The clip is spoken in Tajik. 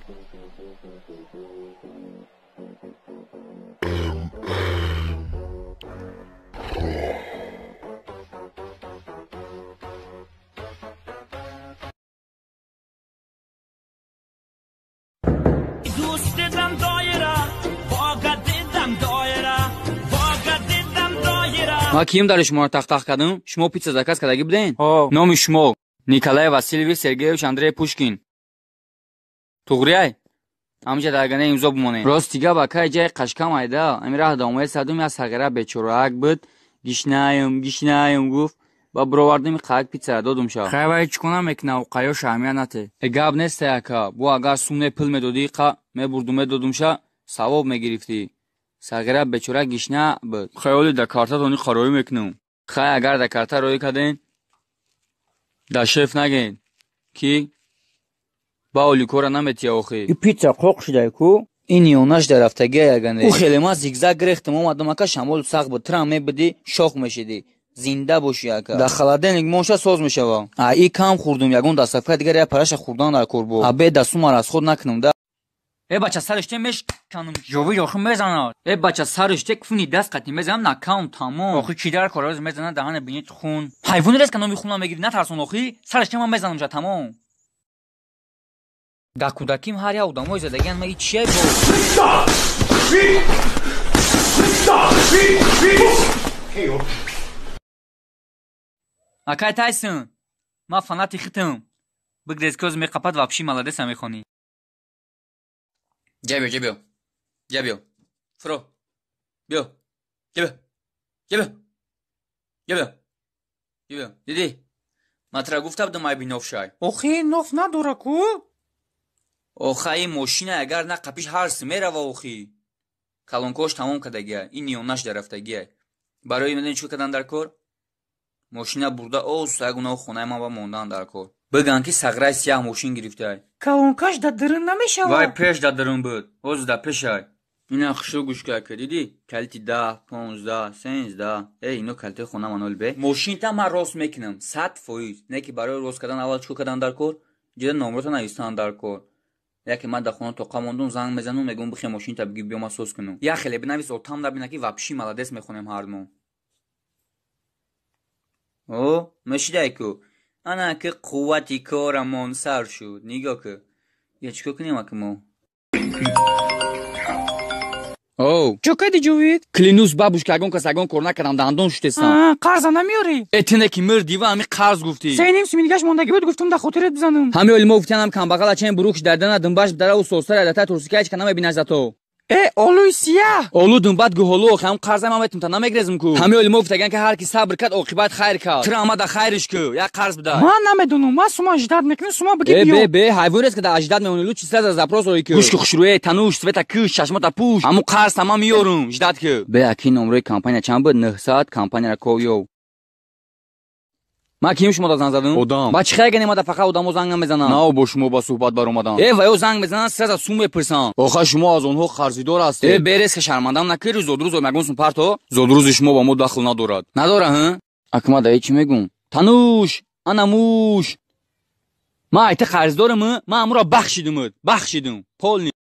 Ма кием дари шуморо тахтах кардам? Шумо пицца заказ кардагӣ буден? Номи шумо Николай Васильевич Сергеевич Андрей Пушкин. Туғрияй? Ҳамҷа дар гане имзо бимонем. Рости гап, акай ҷаи қашкам айда. Ами раҳ домои садум я сағира бечораак буд. Гишнаем, гишнаем гуфт. Ба бировардем қаак пиццара додум ша. Хай вай чӣ кона мекунав, қаё шаҳмия нате. Э гап нест ака. Бу агар сум пул медодӣ, қа мебурду медодум ша, савоб мегирифтӣ. Сағира бечора гишна буд. Хаёли да картатони хароӣ мекунам. Хай агар да карта роӣ карден, да шеф наген, ки ба оликора наметия охи. И пицца қоқ шудай ку? Ин ёнаш дар рафтагия ягане. Ӯ хеле ма зигзаг гирехтам, омадам ака шамолу сахт буд. Трам мебудӣ, шох мешидӣ. Зинда бошӣ ака. Дар холодильник моша соз мешава. А и кам хӯрдум, ягон дастафка дигар я параша хӯрдан дар кор бо. А бе дастума расход накунам да. Э бача сариште мешканам, ҷови охи мезанад. Э бача сариште куфни даст қатӣ мезанам, накаун тамом. Охи чӣ дар кор оз мезанад, даҳана бинит хун. Ҳайвони рез ка номи хуна мегирӣ, натарсон охи, сариште ман мезанам ҷа тамом. Дар кӯдаким ҳар як одамои задагиан ма и чие бо? Акай Тайсон, ман фанати хитам. Бигрез ки оз меқапад вообще молодеса мехонӣ. Ҷа биё, ҷа биё. Ҷа биё. Фуро. Биё. Ҷа биё. Ҷа биё. Ҷа биё. Ҷа биё. Дидӣ? Ман тура гуфта будам айби ноф шай. Охи ноф надора ку? Оха ин мошина агар нақапиш ҳарс мерава охи. Калонкош тамом кардагия. Ин ёнаш дар рафтагия. Барои медонӣ чӣ кардан дар кор? Мошина бурда оз ягона хонаи ман ба мондан дар кор. Биган ки сағраи сияҳ мошин гирифтай. Калонкаш дар дурун намешавад. Вай пеш дар дурун буд. Оз дар пешай. Ина хушрӯ гӯш кар ки дидӣ? Калити 10, 15, 13. Э ино калитаи хона ман бе. Мошинта ман рост мекунам 100%. Не ки барои рост кардан аввал чӣ кардан дар кор? Ҷида номрота навистан дар кор. Яке ман дар хона тоқа мондум, занг мезанум, мегӯм бихе мошинта бигӣ биё ман соз кунам. Я хеле бинавис отам набина ки вообще молодец мехонем ҳар мо. О, мешидай ку. Ана ки қуввати корамон сар шуд. Нигоҳ ку. Я чӣ кор кунем аки мо? О, Чо кади ҷовид? Клянусь бабушка, ягон кас ягон кор накардам, дандон шутесам. Қарза намеёрӣ? Э тине ки мирдӣ ва ҳами қарз гуфтӣ. Се ним суми дигаш мондагӣ буд, гуфтум дар хотират бизанам. Ҳами оли мо гуфтиянам камбағала чен бурукш дардана дунбаш дараву состара дата турсика ҳеч ка намебинаш зато. Э олуи сияҳ. Олу дунбат гуҳолу охи ҳам қарзам ҳам метум та намегрезм ку. Ҳами оли мо гуфтаган ки ҳар ки сабр кард оқибат хайр кард. Тура омада хайриш ку, як қарз бидай. Ман намедонам, ман сума аждат мекунам, сума бигӣ Э биё. бе бе ҳайвон рест ки дар аждат мемонӣ, лу чиз за запрос рой ку. Гӯш ки хушрӯе, тануш, света кӯш, чашмота пӯш. Ҳаму қарз тамам меёрум, ждат ку. Бе аки номрои компания чанд буд? 900 компанияра ков ёв. Ман кием шумо да занг задам? Одам. Ба чӣ хайр гане мада фақат одамо занг намезананд? Нао бо шумо ба суҳбат баромадам. Э ва ё занг мезананд, сразу сум мепурсанд. Оха шумо аз онҳо қарзидор ҳастед. Э берез ки шармандам накарди, зодрӯз ягон сум парто? Зодрӯзи шумо ба мо дахл надорад. Надора, ҳа? Аки ма даи чӣ мегӯм? Тануш, ана муш. Ман айта қарздорам, ман амуро бахшидум, бахшидум. Полни.